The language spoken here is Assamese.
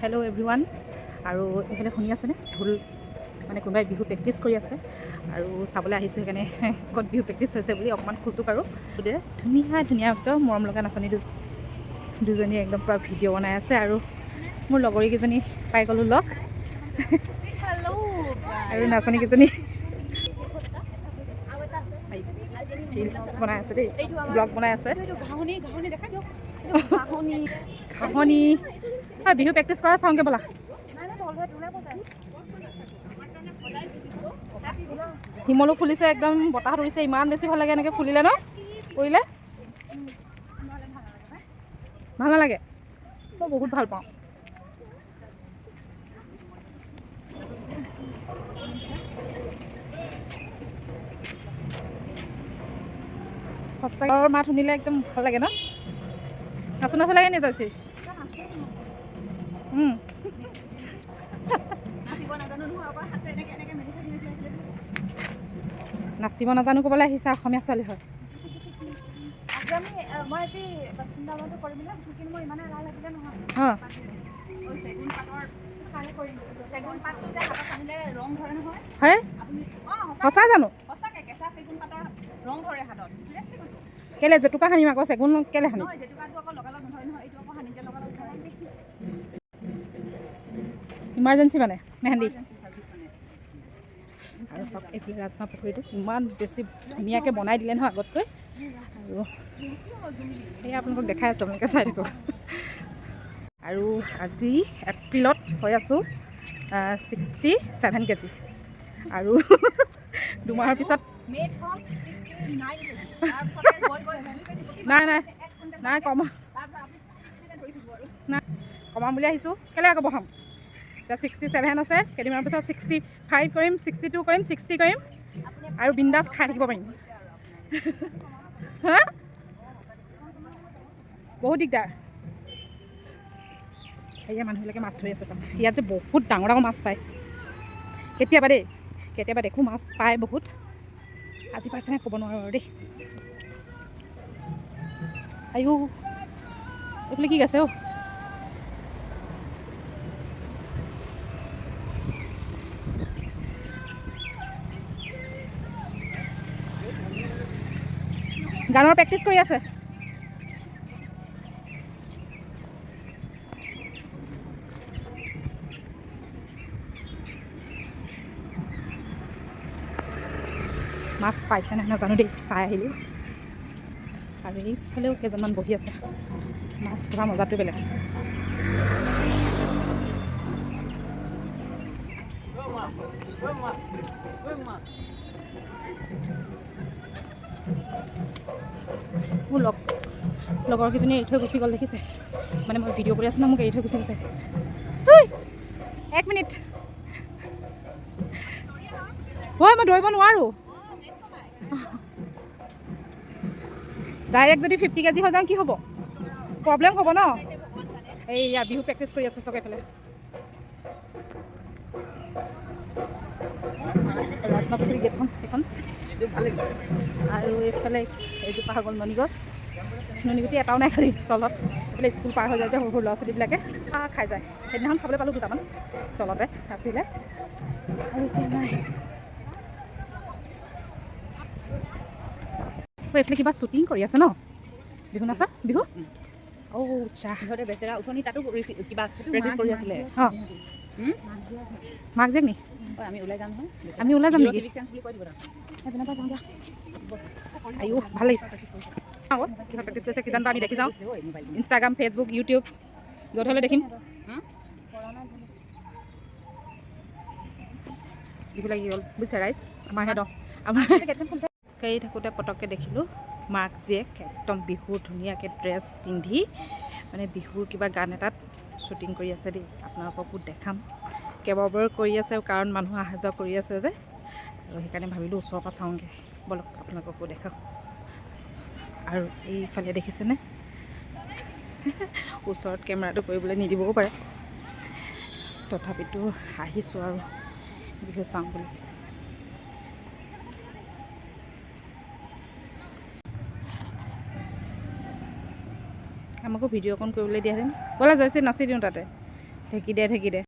Hello' everyone. আৰু এইফালে শুনি আছেনে ঢোল? মানে কোনোবাই বিহু প্ৰেক্টিচ কৰি আছে আৰু চাবলৈ আহিছোঁ সেইকাৰণে, ক'ত বিহু প্ৰেক্টিচ হৈছে বুলি অকণমান খোজো আৰু গতিকে ধুনীয়া ধুনীয়া, একদম মৰম লগা নাচনী দুজনীয়ে একদম পূৰা ভিডিঅ' বনাই আছে। আৰু মোৰ লগৰীকেইজনী পাই গ'লোঁ লগ। আৰু নাচনীকেইজনী ৰিলচ বনাই আছে দেই, ব্লগ বনাই আছে। ঘাঁহনি, ঘাঁহনি দেখাই দিয়ক, ঘাঁহনি। ঘাঁহনি। ঐ, বিহু প্ৰেক্টিচ কৰা চাওঁগৈ ব'লা। নাই নাই, তলহে তোলে বজায়। শিমলু ফুলিছে, একদম বতাহ ধৰিছে। ইমান বেছি ভাল লাগে এনেকৈ ফুলিলে ন? কৰিলে ভাল নালাগে? মই বহুত ভাল পাওঁ। সঁচাকৈ মাত শুনিলে একদম ভাল লাগে ন? নাচো নাচো লাগে নি জয়শ্ৰী? নাচিব নাজানো নহয় আকৌ, হাতটো এনেকৈ এনেকৈ মেলি থৈ দিছে। নাচিব নাজানো ক'বলৈ আহিছা, অসমীয়া ছোৱালী হয়। আজি আমি মই আজি চিন্তাটো কৰিম বুলি ভাবিছোঁ, কিন্তু মোৰ ইমানে এলাহ লাগিলে নহয়। ঐ, চেগুন পাতৰ কাইলৈ কৰিম। চেগুন পাতটো যে হাতত সানিলে ৰং ধৰে নহয়। হয়। আপুনি অঁ। সঁচা জানো? সঁচাকৈ, কেঁচা চেগুন পাতৰ ৰং ধৰে হাতত, চিৰিয়াছলি কৈছোঁ। কেলে জেতুকা সানিম আকৌ, চেগুন কেলে সানিম? নহয়, জেতুকাটো আকৌ লগালগ নধৰে নহয়, এইটো আকৌ সানিতে লগালগ ধৰে। ইমাৰ্জেঞ্চি মানে মেহেন্দি। চাৰ্ভিচ মানে। আৰু চাওক, এইফালে ৰাজমা পুখুৰীটো ইমান বেছি ধুনীয়াকৈ বনাই দিলে নহয় আগতকৈ। আৰু সেয়া আপোনালোকক দেখাই আছোঁ, আপোনালোকে চাই থাকক। আৰু আজি এপ্ৰিলত হৈ আছোঁ 67 কেজি আৰু 2 মাহৰ পিছত মে'ত হ'ম 69 কেজি। তাৰপিছতে গৈ গৈ 2 কেজি প্ৰতি নাই নাই 1 কুইণ্টেল। নাই, কমা। তাৰপিছত আপুনি ধৰি থাকিব আৰু। নাই, কমাম বুলি আহিছোঁ। কেলৈ আকৌ বঢ়াম? এতিয়া 67 আছে, কেইদিনমানৰ পিছত 65 কৰিম, 62 কৰিম, 60 কৰিম আৰু বিন্দাছ খাই থাকিব পাৰিম। হা, বহুত দিগদাৰ। সেয়া মানুহবিলাকে মাছ ধৰি আছে চাওক। ইয়াত যে বহুত ডাঙৰ ডাঙৰ মাছ পায় কেতিয়াবা দেই, কেতিয়াবা দেখোঁ মাছ পায় বহুত। আজি পাইছে নাই ক'ব নোৱাৰোঁ আৰু দেই। আইও, এইফালে কি গাইছে অ'? গানৰ প্ৰেক্টিচ কৰি আছে। মাছ পাইছে নাই নাজানো দেই, চাই আহিলোঁ। আৰু এইফালেও কেইজনমান বহি আছে। মাছ ধৰা মজাটো বেলেগ। মোৰ লগৰকেইজনী এৰি থৈ গুচি গ'ল, দেখিছে? মানে মই ভিডিঅ' কৰি আছোঁ ন, মোক এৰি থৈ গুচি গৈছে। ঐ, এক মিনিট ঐ, মই দৌৰিব নোৱাৰোঁ। ডাইৰেক্ট যদি 50 কেজি হৈ যাওঁ কি হ'ব? প্ৰব্লেম হ'ব ন? এইয়া বিহু প্ৰেক্টিচ কৰি আছে চব এইফালে। ৰাজমা পুখুৰী গেটখন সেইখন। আৰু এইফালে এইজোপা হৈ গ'ল ননী গছ। ননীগুটি এটাও নাই খালি তলত। এইফালে স্কুল পাৰ হৈ যায় যে, সৰু সৰু ল'ৰা ছোৱালীবিলাকে খাই যায়। সেইদিনাখন খাবলৈ পালোঁ দুটামান, তলতে আছিলে। আৰু এতিয়া নাই। অ, এইফালে কিবা শ্বুটিং কৰি আছে ন? বিহু নাচা, বিহু। অ' আচ্ছা। সিহঁতে বেচেৰা উঠনি তাতো কিবা প্ৰেক্টিচ কৰি আছিলে। অঁ, মাক জীয়েক নি? ঐ, আমি ওলাই যাম নহয়। আমি ওলাই যাম নেকি? চিভিক চেন্স বুলি কৈ দিব তাত। এইপিনৰ পৰা যাওঁ দিয়া। আইও, ভাল লাগিছে আকৌ। কিবা প্ৰেক্টিচ কৰিছে কিজান বা, আমি দেখি যাওঁ। ঐ, মোবাইল। ইনষ্টাগ্ৰাম, ফেচবুক, ইউটিউব য'ত হ'লেও দেখিম। বিহু লাগি গ'ল বুজিছে ৰাইজ। আমাৰহে দহ আমাৰ খোজকাঢ়ি থাকোঁতে পটককৈ দেখিলোঁ মাক জীয়েক একদম বিহু ধুনীয়াকৈ ড্ৰেছ পিন্ধি মানে বিহু কিবা গান এটাত শ্বুটিং কৰি আছে দেই। আপোনালোককো দেখাম। কেবৰ কৰি আছে, কাৰণ মানুহ অহা যোৱা কৰি আছে যে, আৰু সেইকাৰণে ভাবিলোঁ ওচৰৰ পৰা চাওঁগৈ ব'লক, আপোনালোককো দেখাওঁ। আৰু এইফালে দেখিছেনে? ওচৰত কেমেৰাটো কৰিবলৈ নিদিবও পাৰে, তথাপিতো আহিছোঁ আৰু বিহু চাওঁ বুলি। আমাকো ভিডিঅ' অকণ কৰিবলৈ দিয়াহেঁতেন। ব'লা জয়শ্ৰী, নাচি দিওঁ তাতে। ঢেকি দে, ঢেকি দে।